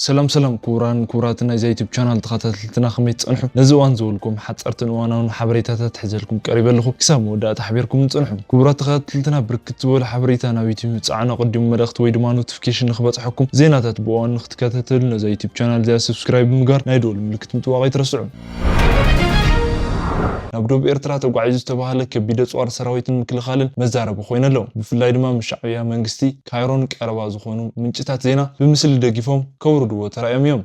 ሰላም ሰላም፣ ክቡራን ክቡራት ናይዛ ዩቱብ ቻናል ተኸታተልትና፣ ከመይ ትጸንሑ? ነዚ እዋን ዝበልኩም ሓጸርትን እዋናውን ሓበሬታታት ሒዘልኩም ቀሪበ ኣለኹ። ክሳብ መወዳእታ ሓቢርኩም ንጽንሑ። ክቡራት ተኸታተልትና፣ ብርክት ዝበሉ ሓበሬታ ናብ ዩቱብ ጻዕና፣ ቀዲሙ መልእኽቲ ወይ ድማ ኖቲፊኬሽን ንክበጽሐኩም፣ ዜናታት ብእዋኑ ንክትከታተሉ ነዛ ዩቱብ ቻናል እዚኣ ሰብስክራይብ ብምግባር ናይ ደወል ምልክት ምጥዋቕ ኣይትረስዑ። ናብ ዶብ ኤርትራ ተጓዒዙ ዝተባህለ ከቢድ ኣጽዋር ሰራዊትን ምክልኻልን መዛረቢ ኮይኑ ኣሎ። ብፍላይ ድማ ምስ ሻዕብያ መንግስቲ ካይሮን ቀረባ ዝኾኑ ምንጭታት ዜና ብምስሊ ደጊፎም ከውርድዎ ተራእዮም እዮም።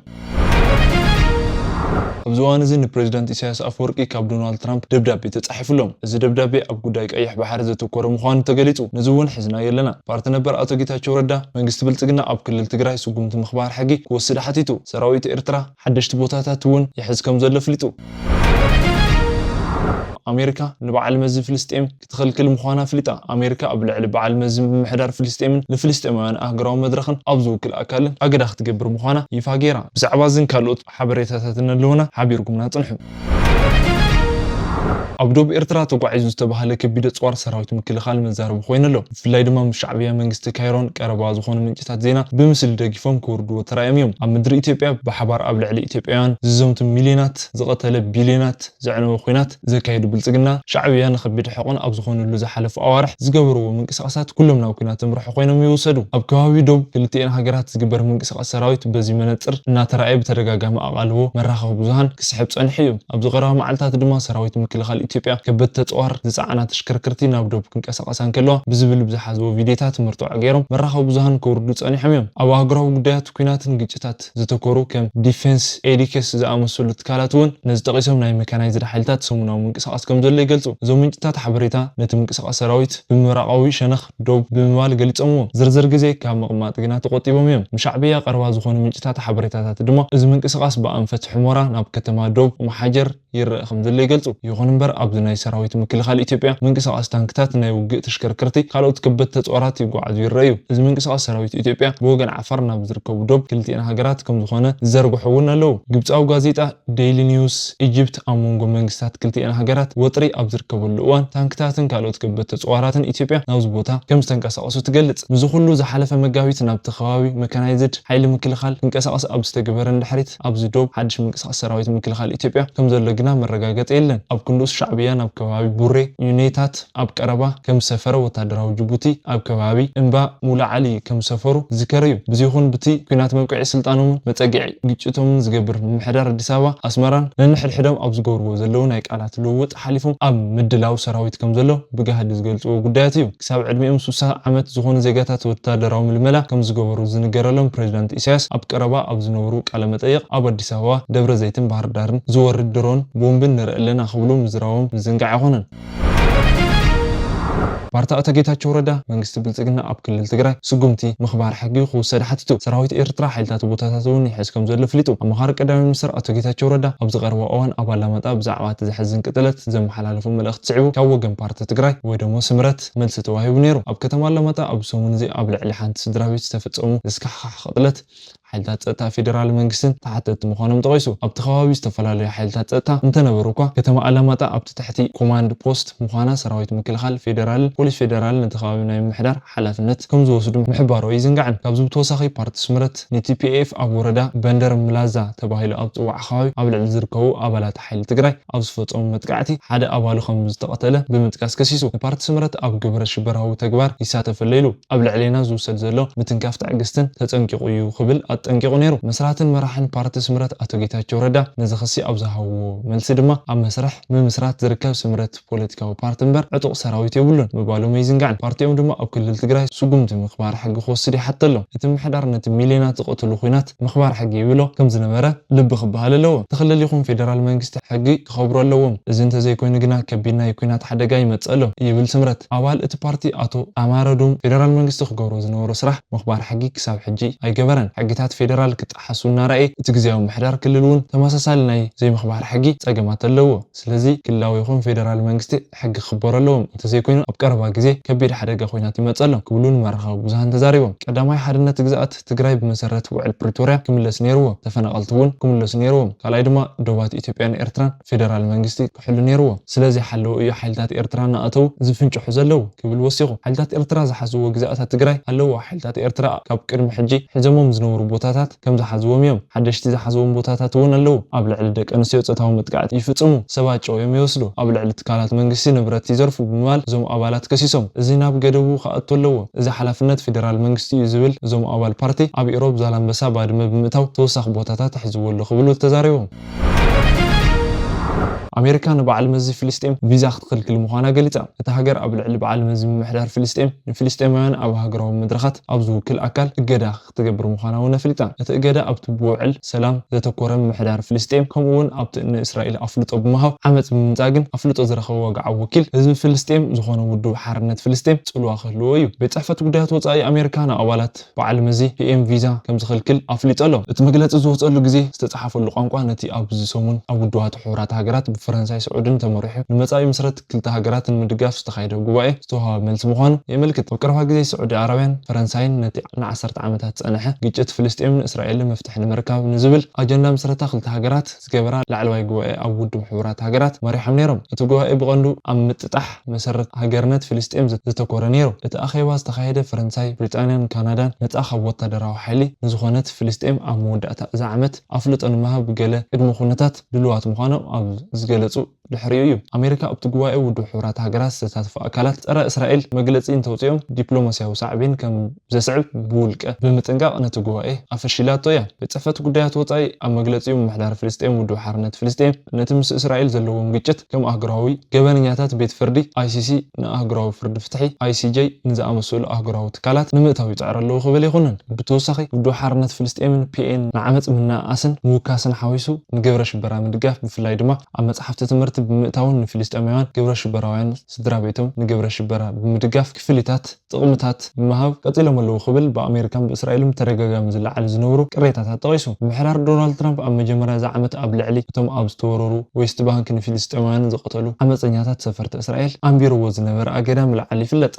ኣብዚ እዋን እዚ ንፕሬዚዳንት ኢሳያስ ኣፈወርቂ ካብ ዶናልድ ትራምፕ ደብዳቤ ተጻሒፉሎም። እዚ ደብዳቤ ኣብ ጉዳይ ቀይሕ ባሕሪ ዘተኮረ ምዃኑ ተገሊጹ። ነዚ እውን ሒዝናዮ ኣለና። ፓርቲ ነበር ኣቶ ጌታቸው ረዳ መንግስቲ ብልጽግና ኣብ ክልል ትግራይ ስጉምቲ ምኽባር ሕጊ ክወስድ ሓቲቱ። ሰራዊት ኤርትራ ሓደሽቲ ቦታታት እውን ይሕዝ ከም ዘሎ ኣፍሊጡ። ኣሜሪካ ንበዓል መዚ ፍልስጤም ክትኸልክል ምዃና ኣፍሊጣ። ኣሜሪካ ኣብ ልዕሊ በዓል መዚ ምምሕዳር ፍልስጤምን ንፍልስጤማውያን ኣህጉራዊ መድረኽን ኣብ ዝውክል ኣካልን ኣገዳ ክትገብር ምዃና ይፋ ገይራ። ብዛዕባ እዝን ካልኦት ሓበሬታታትን ኣለውና፣ ሓቢርኩምና ጽንሑ። ኣብ ዶብ ኤርትራ ተጓዒዙ ዝተባህለ ከቢድ ኣጽዋር ሰራዊት ምክልኻል መዛረቢ ኮይኑ ኣሎ። ብፍላይ ድማ ምስ ሻዕብያ መንግስቲ ካይሮን ቀረባ ዝኾኑ ምንጭታት ዜና ብምስሊ ደጊፎም ክውርድዎ ተራእዮም እዮም። ኣብ ምድሪ ኢትዮጵያ ብሓባር ኣብ ልዕሊ ኢትዮጵያውያን ዝዘምቱ ሚልዮናት ዝቐተለ ቢልዮናት ዘዕነወ ኲናት ዘካየዱ ብልጽግና ሻዕብያ ንኸቢድ ሕቖን ኣብ ዝኾነሉ ዝሓለፉ ኣዋርሕ ዝገበርዎ ምንቅስቓሳት ኩሎም ናብ ኲናት ዘምርሑ ኮይኖም ይውሰዱ። ኣብ ከባቢ ዶብ ክልቲኤን ሃገራት ዝግበር ምንቅስቓስ ሰራዊት በዚ መነጽር እናተራእየ ብተደጋጋሚ ኣቓልቦ መራኸቢ ብዙሃን ክስሕብ ጸኒሑ እዩ። ኣብዚ ቀረባ መዓልታት ድማ ሰራዊት ምክልኻል ኢትዮጵያ ከበድቲ ኣጽዋር ዝጸዓና ተሽከርከርቲ ናብ ዶብ ክንቀሳቐሳ እንከለዋ ብዝብል ብዝሓዝዎ ቪድዮታት መርትዖ ገይሮም መራኸቢ ብዙሃን ከውርዱ ጸኒሖም እዮም። ኣብ ኣህጉራዊ ጉዳያት ኲናትን ግጭታት ዘተኮሩ ከም ዲፌንስ ኤዲኬስ ዝኣመሰሉ ትካላት እውን ነዚ ጠቒሶም ናይ መካናይዝድ ሓይልታት ሰሙናዊ ምንቅስቓስ ከም ዘሎ ይገልጹ። እዞም ምንጭታት ሓበሬታ ነቲ ምንቅስቓስ ሰራዊት ብምብራቓዊ ሸነኽ ዶብ ብምባል ገሊጾምዎ። ዝርዝር ግዜ ካብ ምቕማጥ ግና ተቖጢቦም እዮም። ምስ ሻዕብያ ቀረባ ዝኾኑ ምንጭታት ሓበሬታታት ድማ እዚ ምንቅስቓስ ብኣንፈት ሑመራ ናብ ከተማ ዶብ መሓጀር ይረአ ከም ዘሎ ይገልጹ። ይኹን እምበር ኣብዚ ናይ ሰራዊት ምክልኻል ኢትዮጵያ ምንቅስቓስ ታንክታት፣ ናይ ውግእ ተሽከርከርቲ፣ ካልኦት ከበድቲ ኣጽዋራት ይጓዓዙ ይረኣዩ። እዚ ምንቅስቓስ ሰራዊት ኢትዮጵያ ብወገን ዓፋር ናብ ዝርከቡ ዶብ ክልቲኤን ሃገራት ከም ዝኾነ ዝዘርግሑ እውን ኣለዉ። ግብጻዊ ጋዜጣ ዴይሊ ኒውስ ኢጅፕት ኣብ መንጎ መንግስታት ክልቲኤን ሃገራት ወጥሪ ኣብ ዝርከበሉ እዋን ታንክታትን ካልኦት ከበድቲ ኣጽዋራትን ኢትዮጵያ ናብዚ ቦታ ከም ዝተንቀሳቐሱ ትገልጽ። ምስዚ ኩሉ ዝሓለፈ መጋቢት ናብቲ ከባቢ መካናይዝድ ሓይሊ ምክልኻል ክንቀሳቐስ ኣብ ዝተገበረ ንድሕሪት ኣብዚ ዶብ ሓድሽ ምንቅስቓስ ሰራዊት ምክልኻል ኢትዮጵያ ከም ዘሎ ግና መረጋገጺ የለን። ኣብ ክንድኡስ ሻዕብያ ናብ ከባቢ ቡሬ ዩኔታት ኣብ ቀረባ ከም ዝሰፈረ ወታደራዊ ጅቡቲ ኣብ ከባቢ እምባ ሙላዓሊ ከም ዝሰፈሩ ዝዝከር እዩ። ብዚ ይኹን ብቲ ኲናት መብቅዒ ስልጣኖምን መጸግዒ ግጭቶምን ዝገብር ምምሕዳር ኣዲስ ኣበባ ኣስመራን ነንሕድሕዶም ኣብ ዝገብርዎ ዘለዉ ናይ ቃላት ልውውጥ ሓሊፎም ኣብ ምድላው ሰራዊት ከም ዘሎ ብጋህዲ ዝገልጽዎ ጉዳያት እዩ። ክሳብ ዕድሚኦም ሱሳ ዓመት ዝኾኑ ዜጋታት ወታደራዊ ምልመላ ከም ዝገበሩ ዝንገረሎም ፕሬዚዳንት ኢሳያስ ኣብ ቀረባ ኣብ ዝነብሩ ቃለ መጠይቕ ኣብ ኣዲስ ኣበባ፣ ደብረ ዘይትን ባህር ዳርን ዝወርድ ድሮን ቦምብን ንርኢ ኣለና ክብሉ ምዝራቦም ዝዝንጋዕ ኣይኮነን። ፓርቲ ኣቶ ጌታቸው ረዳ መንግስቲ ብልጽግና ኣብ ክልል ትግራይ ስጉምቲ ምኽባር ሕጊ ክውሰድ ሓቲቱ። ሰራዊት ኤርትራ ሓይልታት ቦታታት እውን ይሕዝ ከም ዘሎ ኣፍሊጡ። ኣማኻሪ ቀዳማይ ሚኒስትር ኣቶ ጌታቸው ረዳ ኣብዚ ቀረባ እዋን ኣብ ኣላማጣ ብዛዕባ እቲ ዘሕዝን ቅጥለት ዘመሓላለፎ መልእኽቲ ስዒቡ ካብ ወገን ፓርቲ ትግራይ ወይ ደሞ ስምረት መልሲ ተዋሂቡ ነይሩ። ኣብ ከተማ ኣላማጣ ኣብ ሰሙን እዚ ኣብ ልዕሊ ሓንቲ ስድራ ቤት ዝተፈጸሙ ዘስካሕክሕ ቅጥለት ሓይልታት ጸጥታ ፌደራል መንግስትን ተሓተትቲ ምዃኖም ጠቒሱ። ኣብቲ ከባቢ ዝተፈላለዩ ሓይልታት ጸጥታ እንተነበሩ እኳ ከተማ ኣላማጣ ኣብቲ ትሕቲ ኮማንድ ፖስት ምዃና ሰራዊት ምክልኻል ፌደራልን ፖሊስ ፌደራልን ነቲ ከባቢ ናይ ምምሕዳር ሓላፍነት ከም ዝወስዱ ምሕባሩ ኣይዝንጋዕን። ካብዚ ብተወሳኺ ፓርቲ ስምረት ንቲፒኤፍ ኣብ ወረዳ በንደር ምላዛ ተባሂሉ ኣብ ዝጽዋዕ ከባቢ ኣብ ልዕሊ ዝርከቡ ኣባላት ሓይሊ ትግራይ ኣብ ዝፈጸሙ መጥቃዕቲ ሓደ ኣባሉ ከም ዝተቐተለ ብምጥቃስ ከሲሱ። ንፓርቲ ስምረት ኣብ ግብረ ሽበራዊ ተግባር ይሳተፍ ኣሎ ኢሉ ኣብ ልዕሌና ዝውሰድ ዘሎ ምትንካፍ ትዕግስትን ተጸንቂቑ እዩ ክብል ኣጠንቂቑ ነይሩ። መስራትን መራሕን ፓርቲ ስምረት ኣቶ ጌታቸው ረዳ ነዚ ክሲ ኣብ ዝሃብዎ መልሲ ድማ ኣብ መስርሕ ምምስራት ዝርከብ ስምረት ፖለቲካዊ ፓርቲ እምበር ዕጡቕ ሰራዊት የብሉን ምባሎም ኣይዝንጋዕን። ፓርቲኦም ድማ ኣብ ክልል ትግራይ ስጉምቲ ምኽባር ሕጊ ክወስድ ይሓተሎም። እቲ ምምሕዳር ነቲ ሚልዮናት ዝቐተሉ ኲናት ምኽባር ሕጊ ይብሎ ከም ዝነበረ ልቢ ክበሃል ኣለዎ። እቲ ክልል ይኹን ፌደራል መንግስቲ ሕጊ ክኸብሩ ኣለዎም። እዚ እንተዘይኮይኑ ግና ከቢድ ናይ ኲናት ሓደጋ ይመጽእ ኣሎ ይብል ስምረት። ኣባል እቲ ፓርቲ ኣቶ ኣማረ ዱም ፌደራል መንግስቲ ክገብሮ ዝነበሮ ስራሕ ምኽባር ሕጊ ክሳብ ሕጂ ኣይገበረን። ሕግታት ፌደራል ክጠሓሱ እናረኣየ እቲ ግዝያዊ ምምሕዳር ክልል እውን ተመሳሳሊ ናይ ዘይምኽባር ሕጊ ጸገማት ኣለዎ። ስለዚ ክልላዊ ይኹን ፌደራል መንግስቲ ሕጊ ክኽበሩ ኣለዎም። እንተዘይኮይኑ ኣብ ቀረባ ግዜ ከቢድ ሓደጋ ኮይና ትመጽእ ኣሎ ክብሉ ንመራኸቢ ብዙሃን ተዛሪቦም። ቀዳማይ ሓድነት ግዝኣት ትግራይ ብመሰረት ውዕል ፕሪቶርያ ክምለስ ነይርዎ፣ ተፈናቐልቲ እውን ክምለሱ ነይርዎም። ካልኣይ ድማ ዶባት ኢትዮጵያን ኤርትራን ፌደራል መንግስቲ ክሕሉ ነይርዎ። ስለዚ ሓለዉ እዩ ሓይልታት ኤርትራ እናኣተዉ ዝፍንጭሑ ዘለዉ ክብል ወሲኹ። ሓይልታት ኤርትራ ዝሓዝዎ ግዝኣታት ትግራይ ኣለዎ። ሓይልታት ኤርትራ ካብ ቅድሚ ሕጂ ሒዞሞም ዝነበሩ ቦታታት ከም ዝሓዝዎም እዮም። ሓደሽቲ ዝሓዝዎም ቦታታት እውን ኣለዉ። ኣብ ልዕሊ ደቂ ኣንስትዮ ጾታዊ መጥቃዕቲ ይፍጽሙ፣ ሰባት ጨውዮም ይወስዱ፣ ኣብ ልዕሊ ትካላት መንግስቲ ንብረት ይዘርፉ ብምባል እዞም ኣባላት ከሲሶም። እዚ ናብ ገደቡ ክኣቱ ኣለዎ። እዚ ሓላፍነት ፌደራል መንግስቲ እዩ ዝብል እዞም ኣባል ፓርቲ ኣብ ኢሮብ ዛላንበሳ ባድመ ብምእታው ተወሳኺ ቦታታት ሒዝዎ ኣሎ ክብሉ ተዛሪቦም። ኣሜሪካ ንበዓል መዚ ፍልስጤም ቪዛ ክትኽልክል ምዃና ገሊጻ። እታ ሃገር ኣብ ልዕሊ በዓል መዚ ምምሕዳር ፍልስጤም ንፍልስጤማውያን ኣብ ሃገራዊ መድረኻት ኣብ ዝውክል ኣካል እገዳ ክትገብር ምዃና እውን ኣፍሊጣ። እቲ እገዳ ኣብቲ ብውዕል ሰላም ዘተኮረ ምምሕዳር ፍልስጤም ከምኡ እውን ኣብቲ ንእስራኤል ኣፍልጦ ብምሃብ ዓመጽ ብምምጻእ ግን ኣፍልጦ ዝረኸበ ወግዓዊ ወኪል ህዝቢ ፍልስጤም ዝኾነ ውድብ ሓርነት ፍልስጤም ጽልዋ ክህልዎ እዩ። ቤት ጽሕፈት ጉዳያት ወጻኢ ኣሜሪካ ንኣባላት በዓል መዚ ፒኤም ቪዛ ከም ዝኽልክል ኣፍሊጡ ኣሎ። እቲ መግለጺ ዝወጸሉ ግዜ ዝተጻሓፈሉ ቋንቋ ነቲ ኣብዚ ሰሙን ኣብ ውድባት ሕቡራት ሃገራት ብፈረንሳይ ስዑድን ተመሪሑ ንመጻኢ ምስረት ክልተ ሃገራት ንምድጋፍ ዝተኻየደ ጉባኤ ዝተዋህበ መልሲ ምዃኑ የመልክት። ኣብ ቀረባ ግዜ ስዑዲ ዓረብያን ፈረንሳይን ነቲ ንዓሰርተ ዓመታት ዝጸንሐ ግጭት ፍልስጤምን እስራኤልን መፍትሒ ንምርካብ ንዝብል ኣጀንዳ ምስረታ ክልተ ሃገራት ዝገበራ ላዕለዋይ ጉባኤ ኣብ ውድብ ሕቡራት ሃገራት መሪሖም ነይሮም። እቲ ጉባኤ ብቐንዱ ኣብ ምጥጣሕ መሰረት ሃገርነት ፍልስጤም ዘተኮረ ነይሩ። እቲ ኣኼባ ዝተኻየደ ፈረንሳይ፣ ብሪጣንያን ካናዳን ነጻ ካብ ወታደራዊ ሓይሊ ንዝኾነት ፍልስጤም ኣብ መወዳእታ እዚ ዓመት ኣፍልጦ ንምሃብ ገለ ቅድመ ኩነታት ድሉዋት ምዃኖም ኣብ ዝገለጹ ድሕሪኡ እዩ። ኣሜሪካ ኣብቲ ጉባኤ ውድብ ሕቡራት ሃገራት ዝተሳተፉ ኣካላት ጸረ እስራኤል መግለጺ እንተውጽኦም ዲፕሎማስያዊ ሳዕቤን ከም ዘስዕብ ብውልቀ ብምጥንቃቕ ነቲ ጉባኤ ኣፈሺላቶ እያ። ቤት ጽሕፈት ጉዳያት ወጻኢ ኣብ መግለጺኡ ምምሕዳር ፍልስጤም ውድብ ሓርነት ፍልስጤም ነቲ ምስ እስራኤል ዘለዎም ግጭት ከም ኣህጉራዊ ገበነኛታት ቤት ፍርዲ ኣይሲሲ ንኣህጉራዊ ፍርዲ ፍትሒ ኣይሲጄ ንዝኣመሰሉ ኣህጉራዊ ትካላት ንምእታው ይጽዕር ኣለዉ ክብል ይኹንን። ብተወሳኺ ውድብ ሓርነት ፍልስጤምን ፒኤን ንዓመጽ ምንእኣስን ምውካስን ሓዊሱ ንግብረ ሽበራ ምድጋፍ ብፍላይ ድማ ኣብ መጽሓፍቲ ትምህርቲ ብምእታውን ንፍልስጤማውያን ግብረ ሽበራውያን ስድራ ቤቶም ንግብረ ሽበራ ብምድጋፍ ክፍሊታት ጥቕምታት ብምሃብ ቀጺሎም ኣለዉ ክብል ብኣሜሪካን ብእስራኤልን ብተደጋጋሚ ዝለዓሉ ዝነበሩ ቅሬታታት ጠቒሱ። ምምሕዳር ዶናልድ ትራምፕ ኣብ መጀመርያ እዚ ዓመት ኣብ ልዕሊ እቶም ኣብ ዝተወረሩ ዌስት ባንክ ንፊልስጤማውያን ዝቐተሉ ዓመፀኛታት ሰፈርቲ እስራኤል ኣንቢርዎ ዝነበረ ኣገዳ ምልዓል ይፍለጥ።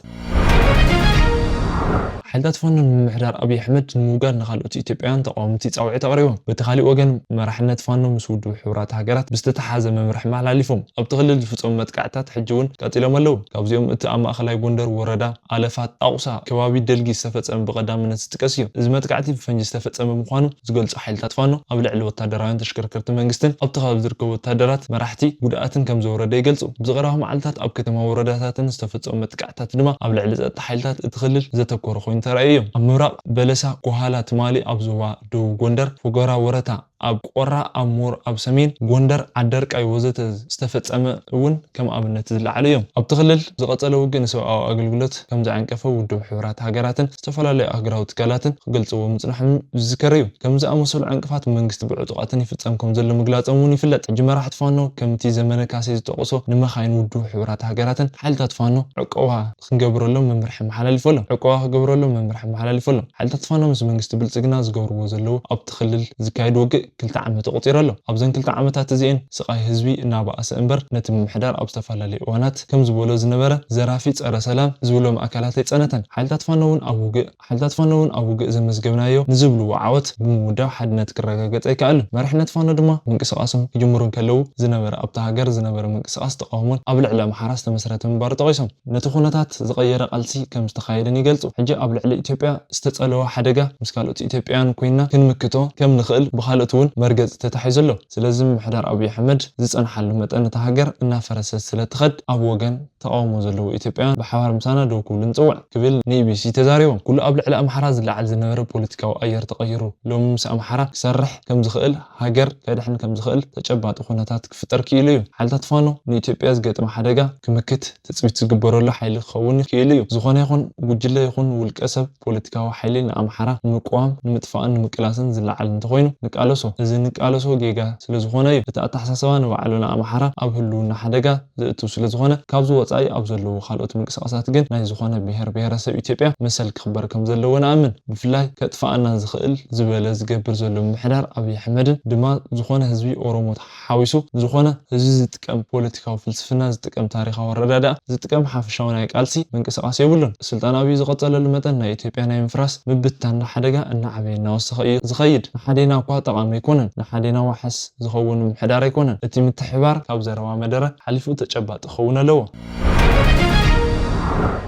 ሓይልታት ፋኖ ንምምሕዳር ኣብይ ኣሕመድ ንምውጋድ ንካልኦት ኢትዮጵያውያን ተቃወምቲ ጻውዒት ኣቕሪቦም። በቲ ካሊእ ወገን መራሕነት ፋኖ ምስ ውድብ ሕቡራት ሃገራት ብዝተተሓዘ መምርሒ መሓላሊፎም። ኣብቲ ክልል ዝፍጸሙ መጥቃዕትታት ሕጂ እውን ቀጺሎም ኣለዉ። ካብዚኦም እቲ ኣብ ማእኸላይ ጎንደር ወረዳ ኣለፋ ጣቑሳ ከባቢ ደልጊ ዝተፈጸመ ብቐዳምነት ዝጥቀስ እዩ። እዚ መጥቃዕቲ ብፈንጂ ዝተፈጸመ ምዃኑ ዝገልጹ ሓይልታት ፋኖ ኣብ ልዕሊ ወታደራውያን ተሽከርከርቲ መንግስትን ኣብቲ ከባቢ ዝርከቡ ወታደራት መራሕቲ ጉድኣትን ከም ዘወረደ ይገልጹ። ብዝቐረባ መዓልታት ኣብ ከተማ ወረዳታትን ዝተፈጸሙ መጥቃዕትታት ድማ ኣብ ልዕሊ ጸጥታ ሓይልታት እቲ ክልል ዘተኮረ ኮይኑ ተራእዩ እዩ። ኣብ ምብራቕ በለሳ፣ ኮሃላ ትማሊ፣ ኣብ ዞባ ደቡብ ጎንደር ፎገራ ወረታ ኣብ ቆራ፣ ኣብ ሞር ኣብ ሰሜን ጎንደር ዓደርቃይ ወዘተ ዝተፈጸመ እውን ከም ኣብነት ዝለዓሉ እዮም። ኣብቲ ክልል ዝቐጸለ ውግእ ንሰብኣዊ ኣገልግሎት ከም ዘዐንቀፈ ውድብ ሕቡራት ሃገራትን ዝተፈላለዩ ኣህጉራዊ ትካላትን ክገልጽዎ ምጽናሖም ዝዝከር እዩ። ከም ዝኣመሰሉ ዕንቅፋት መንግስቲ ብዕጡቓትን ይፍጸም ከም ዘሎ ምግላጾም እውን ይፍለጥ። ሕጂ መራሕቲ ፋኖ ከምቲ ዘመነ ካሴ ዝጠቕሶ ንመኻይን ውድብ ሕቡራት ሃገራትን ሓይልታት ፋኖ ዕቀባ ክንገብረሎም መምርሒ ኣመሓላሊፉ ኣሎ። ዕቀባ ክገብረሎም መምርሒ ኣመሓላሊፉ ኣሎ። ሓይልታት ፋኖ ምስ መንግስቲ ብልጽግና ዝገብርዎ ዘለዉ ኣብቲ ክልል ዝካየድ ውግእ ክልተ ዓመት ተቖጺሩ ኣሎ። ኣብዘን ክልተ ዓመታት እዚኤን ስቓይ ህዝቢ እናበኣሰ እምበር ነቲ ምምሕዳር ኣብ ዝተፈላለዩ እዋናት ከም ዝበሎ ዝነበረ ዘራፊ ጸረ ሰላም ዝብሎም ኣካላት ኣይጸነተን። ሓይልታት ፋኖ እውን ኣብ ውግእ ሓይልታት ፋኖ እውን ኣብ ውግእ ዘመዝገብናዮ ንዝብልዎ ዓወት ብምውዳብ ሓድነት ክረጋገጽ ኣይከኣልን። መሪሕነት ፋኖ ድማ ምንቅስቓሶም ክጅምሩ እንከለዉ ዝነበረ ኣብታ ሃገር ዝነበረ ምንቅስቓስ ተቃውሞን ኣብ ልዕሊ ኣምሓራ ዝተመስረተ ምንባሩ ጠቒሶም። ነቲ ኩነታት ዝቐየረ ቃልሲ ከም ዝተኻየደን ይገልጹ። ሕጂ ኣብ ልዕሊ ኢትዮጵያ ዝተጸለወ ሓደጋ ምስ ካልኦት ኢትዮጵያውያን ኮይንና ክንምክቶ ከም ንኽእል ብኻልኦት እውን መርገጺ ተታሒዙ ኣሎ። ስለዚ ምምሕዳር ኣብይ ኣሕመድ ዝጸንሓሉ መጠን እታ ሃገር እናፈረሰት ስለ ትኸድ ኣብ ወገን ተቃውሞ ዘለዉ ኢትዮጵያውያን ብሓባር ምሳና ደው ክብሉ ንጽውዕ ክብል ንኢቢሲ ተዛሪቦም። ኩሉ ኣብ ልዕሊ ኣምሓራ ዝለዓል ዝነበረ ፖለቲካዊ ኣየር ተቐይሩ ሎሚ ምስ ኣምሓራ ክሰርሕ ከም ዝኽእል ሃገር ከድሕን ከም ዝኽእል ተጨባጢ ኩነታት ክፍጠር ክኢሉ እዩ። ሓይልታት ፋኖ ንኢትዮጵያ ዝገጥማ ሓደጋ ክምክት ትጽቢት ዝግበረሉ ሓይሊ ክኸውን ክኢሉ እዩ። ዝኾነ ይኹን ጉጅለ ይኹን ውልቀ ሰብ ፖለቲካዊ ሓይሊ ንኣምሓራ ንምቅዋም፣ ንምጥፋእን ንምቅላስን ዝለዓል እንተኾይኑ ንቃለሶ። እዚ ንቃለሶ ጌጋ ስለ ዝኾነ እዩ። እቲ ኣተሓሳስባ ንባዕሉ ንኣምሓራ ኣብ ህልውና ሓደጋ ዘእቱ ስለ ዝኾነ፣ ካብዚ ወጻኢ ኣብ ዘለዉ ካልኦት ምንቅስቃሳት ግን ናይ ዝኾነ ብሔር ብሔረሰብ ኢትዮጵያ መሰል ክኽበር ከም ዘለዎ ንኣምን። ብፍላይ ከጥፍኣና ዝኽእል ዝበለ ዝገብር ዘሎ ምምሕዳር ኣብይ ኣሕመድን ድማ ዝኾነ ህዝቢ ኦሮሞ ሓዊሱ ዝኾነ ህዝቢ ዝጥቀም ፖለቲካዊ ፍልስፍና፣ ዝጥቀም ታሪኻዊ ኣረዳድኣ፣ ዝጥቀም ሓፈሻዊ ናይ ቃልሲ ምንቅስቃስ የብሉን። ስልጣን ኣብዩ ዝቐጸለሉ መጠን ናይ ኢትዮጵያ ናይ ምፍራስ ምብትታን ሓደጋ እናዓበየ እናወሰኸ እዩ ዝኸይድ። ንሓዴና እኳ ጠቓሚ ኣይኮነን፣ ንሓዴና ዋሕስ ዝኸውን ምምሕዳር ኣይኮነን። እቲ ምትሕባር ካብ ዘረባ መደረ ሓሊፉ ተጨባጢ ክኸውን ኣለዎ።